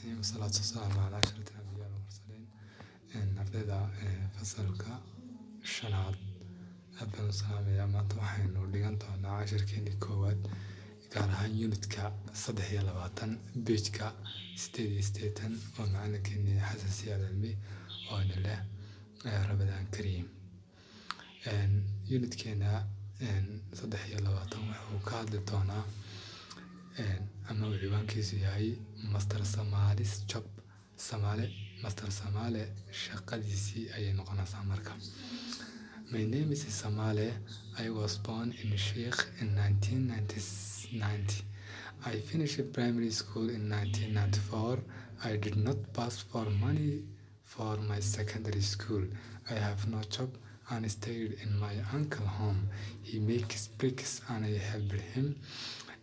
Raxiim, wasalaatu wasalaamu calaa ashrafil anbiyaa wal mursaliin. Ardayda fasalka shanaad aad baan u salaamayaa. Maanta waxaynu dhigan doonaa cashirkeenii koowaad, gaar ahaan unitka 23, pageka 88, oo macalinkeenii Xasan Siyaad Cilmi oo ina leh Ramadaan Kariim. Unitkeena 23 wuxuu ka hadli doonaa ama uu ciwaankiisu yahay Master Samale's Job. Samale, Master Samale shaqadiisii ayay noqonaysaa marka. My name is Samale. I was born in Sheikh in 1990. I finished primary school in 1994. I did not pass for money for my secondary school. I have no job and stayed in my uncle home. He makes bricks and I helped him.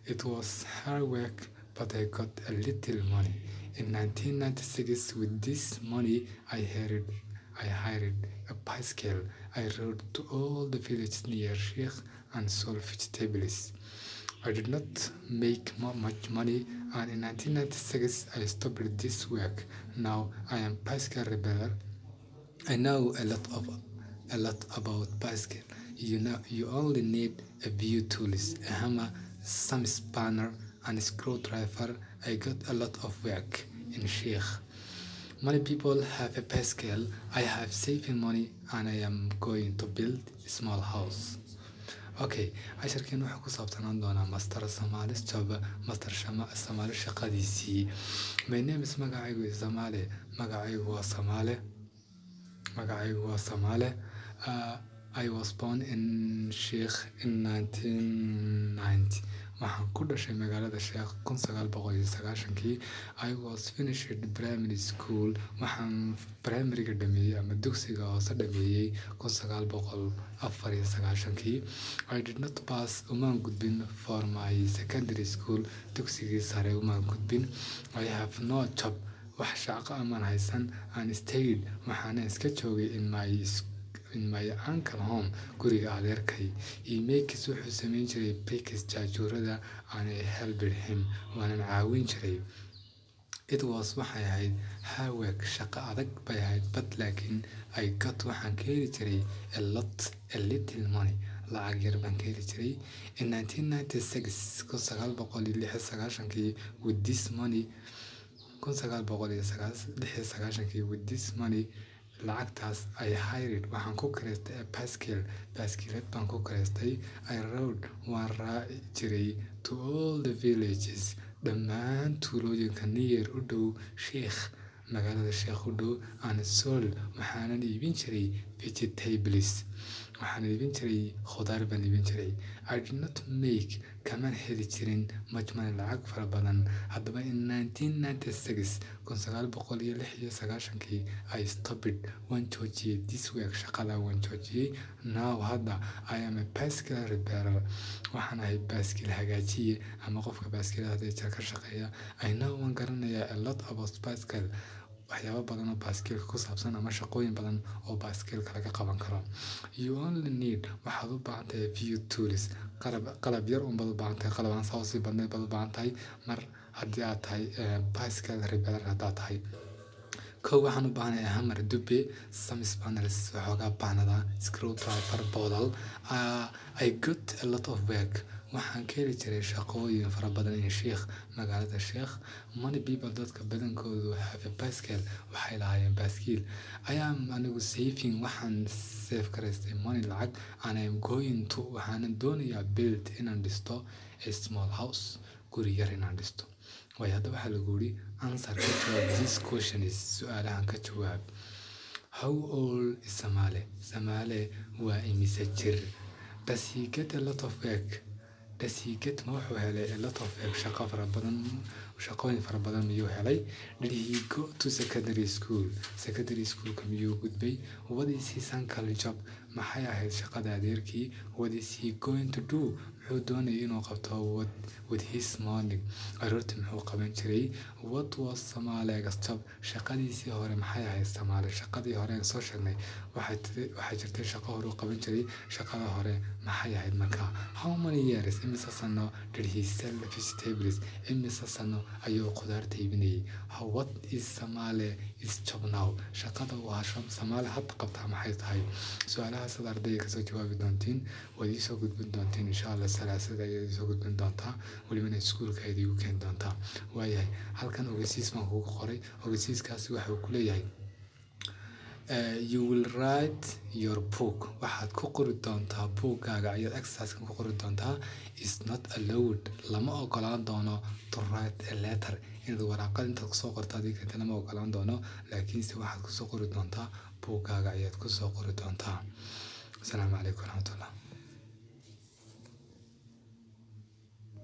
It was hard work, but I got a little money. In 1996, with this money, I hired a bicycle. I rode to all the villages near Sheikh and sold vegetables. I did not make much money, and in 1996 I stopped this work. Now I am bicycle repairer. I know a lot about bicycle. You know, you only need a few tools, a hammer, some spanner, and a screwdriver. I got a lot of work in Sheikh. Many people have a bicycle. I have saving money and I am going to build a small house. Okay, casharkeen wuxuu ku saabsanaan doonaa Master Samale's job, Master Samale shaqadiisii. My name is, magacaygu is Samale, magacaygu waa Samale, magacaygu waa Samale. I was born in Sheikh in 1990. Waxaan ku dhashay magaalada Sheekh 1990-kii. I was finished primary school. Waxaan primary-ga dhameeyay ama dugsiga hoose dhameeyay 1994-kii. I did not pass, umaan gudbin, for my secondary school, dugsigii sare umaan gudbin. I have no job, wax shaqo ah maan haysan, and stayed, waxaana iska joogay, in my uncle home, guriga adeerkay. He makes, wuxuu sameyn jiray, bricks, jaajuurada, and I helped him, waanan caawin jiray. It was, waxay ahayd, hard work, shaqo adag bay ahayd, but, laakiin, I got, waxaan ka heli jiray, a little money, lacag yar baan ka heli jiray. In 1996, 1996-kii, with this money, 1996-kii, with this money, lacagtaas, I hired, waxaan ku kireystay, a bicycle, baaskiilad baan ku kireystay. I rode, waan raaci jiray, to all the villages, dhammaan tuulooyinka, near, u dhow, Sheikh, magaalada Sheekh u dhow, and sold, waxaanan iibin jiray, vegetables, waxaan iibin jiray khudaar baan iibin jiray. I did not make, kamaan heli jirin, much money, lacag fara badan. Haddaba in 1996, 1996-kii, I stopped, waan joojiyay, this work, shaqada waan joojiyay. Now, hadda, I am a bicycle repairer, waxaan ahay baaskiil hagaajiye ama qofka baaskiilada had iyo jeer ka shaqeeya. I know, waan garanayaa, a lot about bicycle, waxyaabo badan oo baaskiilka ku saabsan ama shaqooyin badan oo baaskiilka laga qaban karo. You only need, waxaad u baahan tahay, few tools, qalab yar un baad u baahan tahay, qalab aan saa usii badnayn baad u baahan tahay mar haddii aad tahay bicycle repairer haddaad tahay. Kow, waxaan u baahanahay hammer, dubbe, some spanners, waxoogaa baanada, screwdriver, boolal. I got a lot of work, waxaan ka heli jiray shaqooyin fara badan, in Sheikh, magaalada Sheikh. Many people, dadka badankoodu, have a bicycle, waxay lahaayeen baaskiil. I am, anigu, saving, waxaan save garaystay, money, lacag, and I am going to, waxaanan doonayaa, build, inaan dhisto, a small house, guri yar inaan dhisto. Waayo, hadda waxaa lagu yidhi answer, ka jawaab, this question is, su'aalahan ka jawaab. How old is Samale? Samale waa imise jir? Does he get a lot of work? Does he get, ma wuxuu helay, a lot of work, shaqo fara badan, shaqooyin fara badan miyuu helay? Did he go to secondary school? Secondary schoolka miyuu gudbay? What is his uncle job? Maxay ahayd shaqada adeerkii? What is he going to do? Muxuu doonayay inuu qabto what with his morning? Aroortii muxuu qaban jiray? What was Samale's job? Shaqadiisii hore maxay ahayd Samale? Shaqadii hore aan soo sheegnay, waxay jirtay shaqo hore uu qaban jiray. Shaqada hore Maxay ahayd markaa? How many years, imise sano, did he sell vegetables? Imise sano ayuu khudaarta iibinayay? What is Samale's job now? Shaqada uu hasho Samaale hadda qabtaa maxay tahay? Su-aalahaas aad ardayga kasoo jawaabi doontiin, waad iisoo gudbin doontiin insha Allah. Salaasada ayaad iisoo gudbin doontaa, welibana iskuulka ayaad iigu keeni doontaa. Waayahay, halkan ogeysiis baan kugu qoray. Ogeysiiskaasi waxa uu ku leeyahay: You will write your book, waxaad ku qori doontaa buuggaaga ayaad exercise ku qori doontaa. Is not allowed, lama ogolaan doono, to write a letter, inaad waraaqad intaad kusoo qorto adiga lama ogolaan doono, laakiinse waxaad kusoo qori doontaa buuggaaga ayaad kusoo qori doontaa. Asalaamu calaykum waraxmatullah.